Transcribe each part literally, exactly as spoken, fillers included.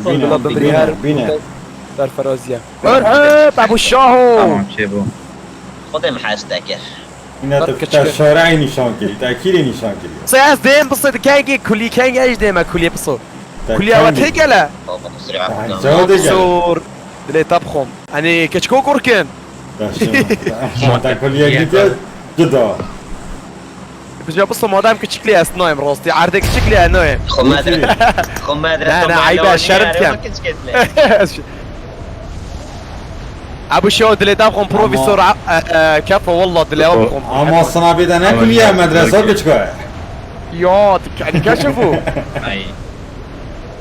Bîne, bîne, bîne. Serferaziye. Merhaba, Ebu Şaho. Tamam, çêbû. Xwedê min hez te kir. Îna te şareyê nîşan kirî, te kîrê nîşan kirî. Qisê ez dêm, qisê di kengê kulî, kengê ez dême kulî, qisê. Kulî ewa tê gele. Baba, qisê ewa. Sor, dilê te bixwim. Enê keçko kurkin. Te kulîye gidiyor, cida. Kuca, bisto madem küçüklüğe esnayım rastî. Erdê küçüklüğe nayım. Xwe medre-, xwe medrese. Ne, ne, ayıp, şerm kem. Ebu Şeho dilê te bixwim profesor, e, e, kefa, wallah dilê te bixwim. Ama sana bir de ne kulîye, medrese küçük. Ya, yani kaç bu? Ay.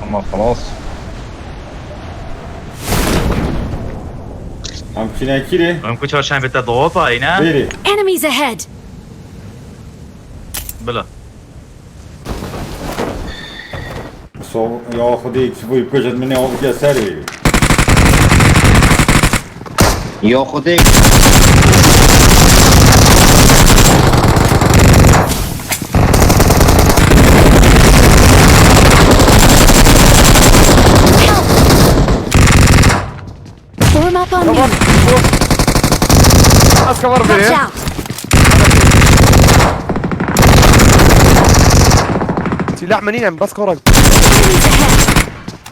Ama xelas. Em çîne kîrê? Em ku çarşembê te dawa payî, ne? Bêrê. Enemies ahead! Bila. So, ya Xwedê, çi bû, kujet min ya bike ser wê. Ya Xwedê. Form up on me. Az cover beni. Watch out. Silah menî ne? Bas korag. Enemies ahead.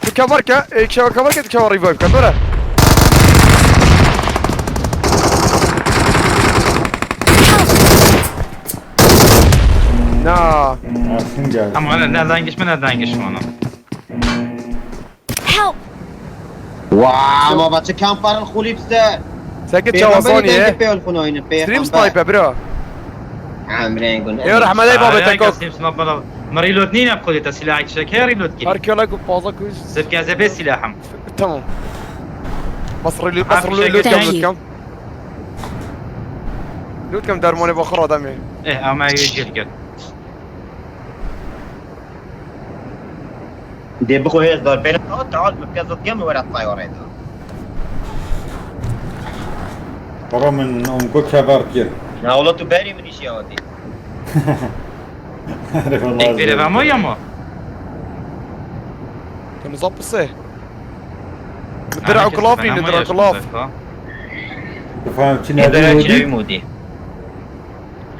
Tu cover ke, e, cover ke, tu cover revive ke. Böyle. Na. Aslında geldi. Ama öyle nereden geçme, nereden geçme onu? Help! Wa, ma va çi kamparên xulî bi ser. Seke çawazanî ye. Pêxemberê dengê pêl xunayîne, pêxember. Stream sniper, bro. Emrên gun. Ê, rehmet ey babê te kok. Stream sniper. Ma reload nîne bi xulî te, silahek çek heye reload kî. Her kela ku paza kuj. Sibke ez ê bê silahim. Tamam. Bas reload, bas reload, loot kam, loot kam. Loot kam dermanê baxir adamê. Eh, ama yê jêl gel. Dê bixwe hêz dar pêne. Teal, teal, min ke zot gem were tayarê de. Baba min onko kever kir. Na wala tu berî min îşî hatî. Ek bêre vemo ya ma? Te mizan pisê. Dir'a kulaf nîne, dir'a kulaf. Difam çi ne? Dir'a çi modî?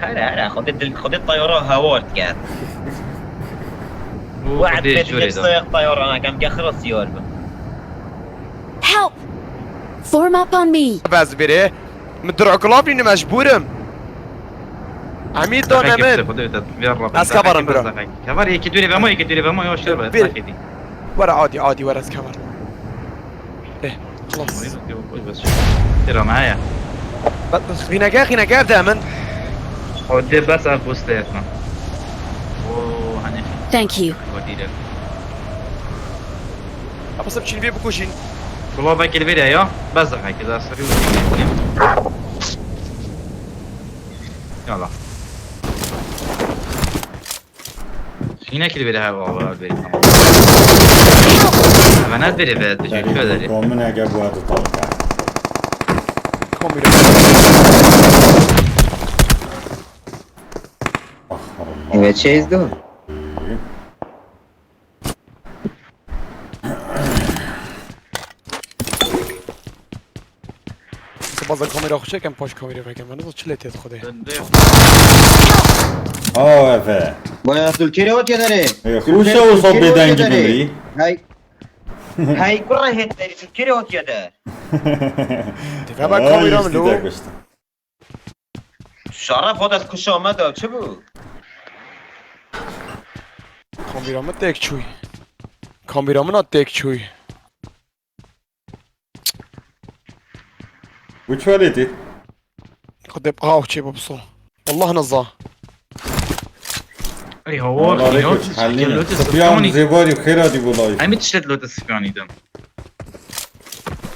Here, here, xwedê dil, xwedê tayara hewar diket. We'd bê dil sayaq tayara nekem ke xira siyar bi. Help! Form up on me. Bes biri. Min dir'a kulaf nîne, mecbûrim. Emî dane min. Ez kabarım bira. Kabar yekî dûrê vemo, yekî dûrê vemo, ya şer be. Were adî, adî were ez kabarım. Eh, xlas. Tira me heye. Xîneke, xîneke ev de min. O dê bes ev boost e. Oo, hani. Thank you. Wadî de. Apa sab çin vê bikujin. Kula vekil vê de ya. Bes de ki da sırrı. Yala. Yine kil veri her var, var veri, tamam. Hemen her biri be, teşekkür ederim. Komune gel bu arada tam. Komune. Ah, Allah. Evet, şey izliyorum. Mesela bazen kamera xwe çekem, paş kamera vekem. Ben nasıl çile tez xwedê. Döndü. Aa, efe. Baya Türkiye rewat yedere. E, Türkiye, xuşa o Türkiye sohbet rewat dengi yedere. Bimri. Hey. Hey, kurre hetleri, Türkiye rewat yeder. Tefaba kamera mı lo? Şeref o dest kuşa me da, çi bu? Kamera mı tek çuy? Kamera mı na tek çuy? Bu tuvaleti. Xwedê, ah, çê bibso. Allah naza. Ey, hawar, Allah ya, rêkê çi halini. Lotus Sufyan zêbarî xêra dî bo layî. Em tiştet Lotus Sufyanî din.